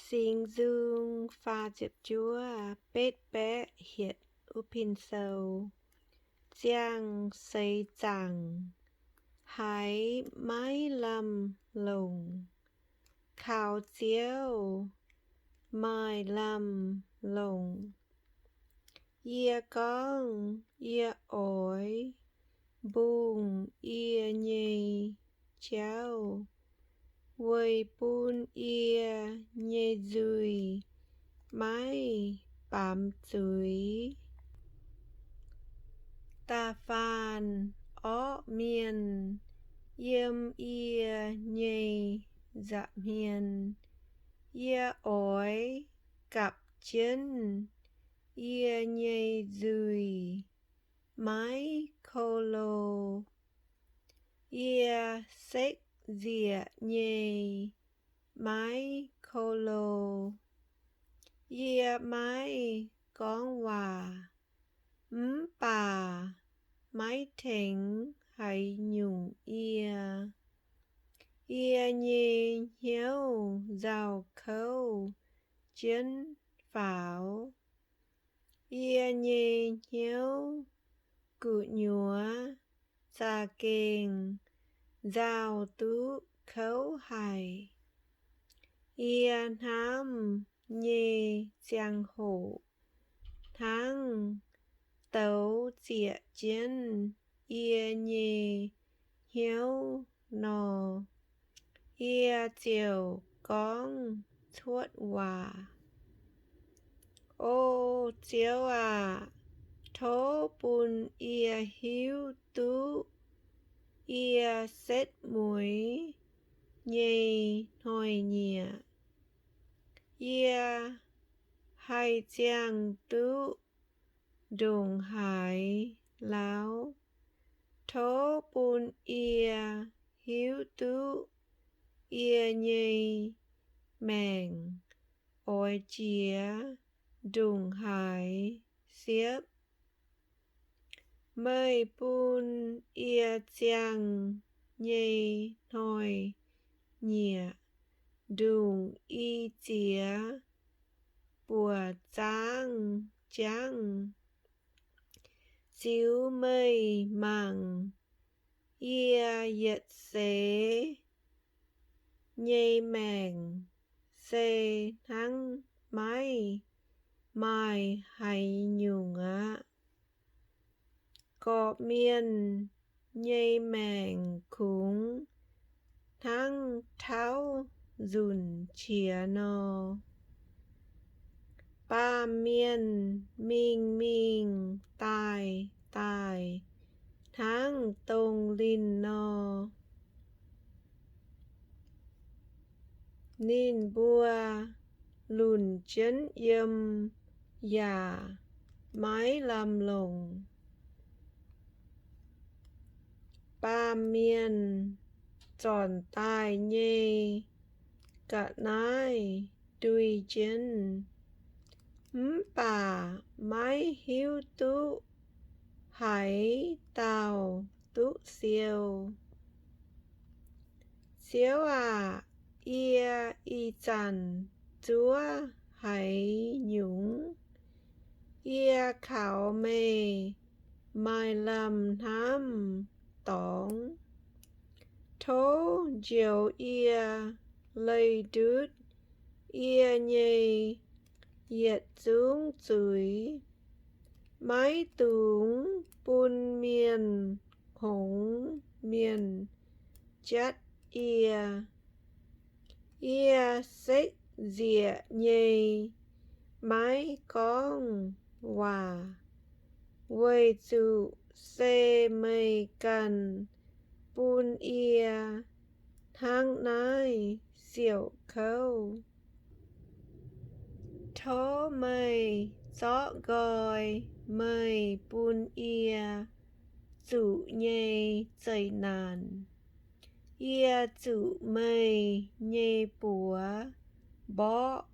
Singx Nzung faah ziepc juov, betv baeqv hietc wuov pin sou. Ziangh seix zaangc haiz maiv lamh longc, kaux Ziouv maaih lamh longc. Yie gorngv yie oix mbungh yie nyei jauv, weic bun yie nyei nzuih maiv baamz zuiz. Da'faanh orqv mienh yiem yie nyei nza'hmien, yie oix gapv jienv yie nyei nzuih maiv ko lo. Yie sekv nzieqc nyei maiv ko lo. Yie maiv gorngv waac, mv baac maiv tengx haaix nyungc yie. Yie nyei hnyouv nzauh kouv jienv faaux. Yie nyei hnyouv gu'nyuoz za'gengh nzauh duqv kouv haic. Yie hnamv nyei ziangh hoc hnangv douz zieqc jienv yie nyei hnyouv nor, yie ziouc gorngv cuotv waac. O Ziouv aac, tov bun yie hiuv duqv yie setv mueiz nyei hnoi-nyieqc. Yie haih ziangh duqv ndongc haaix lauh? Tov bun yie hiuv duqv yie nyei maengc oix jiex ndongc haaix siepv. Meih bun yie ziangh nyei hnoi-nyieqc ndongc i ziex buoz zaangv jangv. Ziux meih mangc yie yietc seix nyei maengc se hnangv maiv maaih haaix nyungc aqv. Gorqv-mienh nyei maengc kungx hnangv tauv nzunc qiex nor. Baamh mienh mingh mingh daaih daaih hnangv dongh linh nor. Ninh mbuo lunc jienv yiem yaac maiv lamh longc. Baamh mienh zornc daaih nyei ga'naaiv ndui jienv, mv baac maiv hiuv duqv haaix dauh duqv siou. Ziouv aac, yie ih zanc zuov haaix nyungc? Yie kaux meih maaih lamh hnamv dorngx. Tov njoux yie leih ndutv yie nyei yietc zungv zuiz. Maiv dungx bun mienh hngongx mienh jatv yie. Yie sekv nzieqc nyei maiv gorngv waac, weic zuqc se meih ganh bun yie hnangv naaiv siouc kouv. Tov meih zorqv nqoi meih bun yie zuqc nyei zeqc naanc. Yie zuqc meih nyei buoz mborqv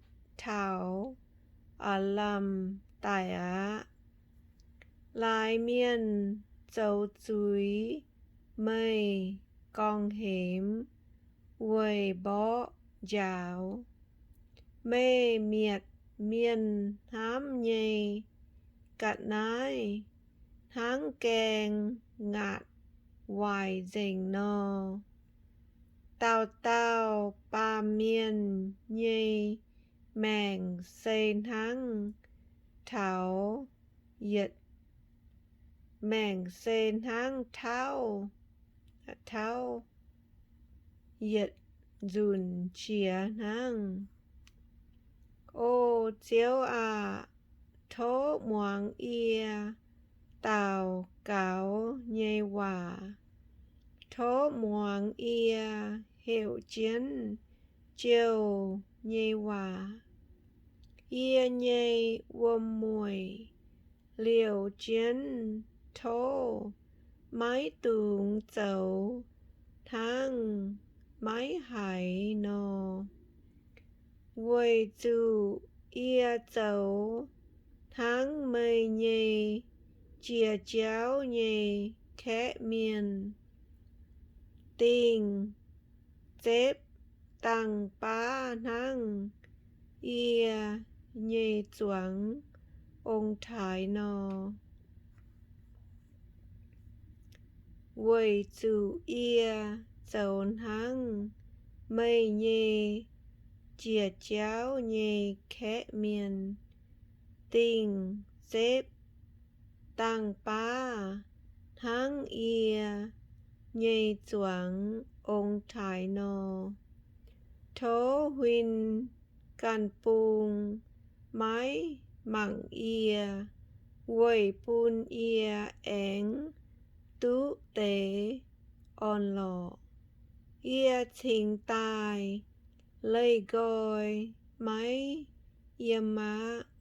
taux aav lamh daic aqv. Laaix mienh zoux zuiz meih gorngv hemx weic mborqv njaaux. Meih mietc mienh hnamv nyei ga'naaiv hnangv gaeng ngaatc waaic nzengc nor. Dauh dauh baamh mienh nyei maengc se hnangv taux yietc, maengc se hnangv tauv, tauv yietc nzunc qiex hnangv. O Ziouv aah! Tov muangx yie daux gaux nyei waac. Tov muangx yie heuc jienv jouh nyei waac. Yie nyei wuom-mueic liouc jienv tov maiv dungx zoux hnangv maiv haiz nor, weic zuqc yie zoux hnangv meih nyei jiex jauv nyei kaeqv mienh, dingh zepv dangh baav hnangv yie nyei zuangx ong-taaix nor. Weic zuqc yie zoux hnangv meih nyei jiex jauv nyei kaeqv mienh, dingh zepv dangh baav hnangv yie nyei zuangx ong-taaix nor. Tov huin ganh bung maiv mangc yie, weic bun yie aengx duqv deix orn-lorqc. Yie cingx daaih leih nqoi maiv yiem mav.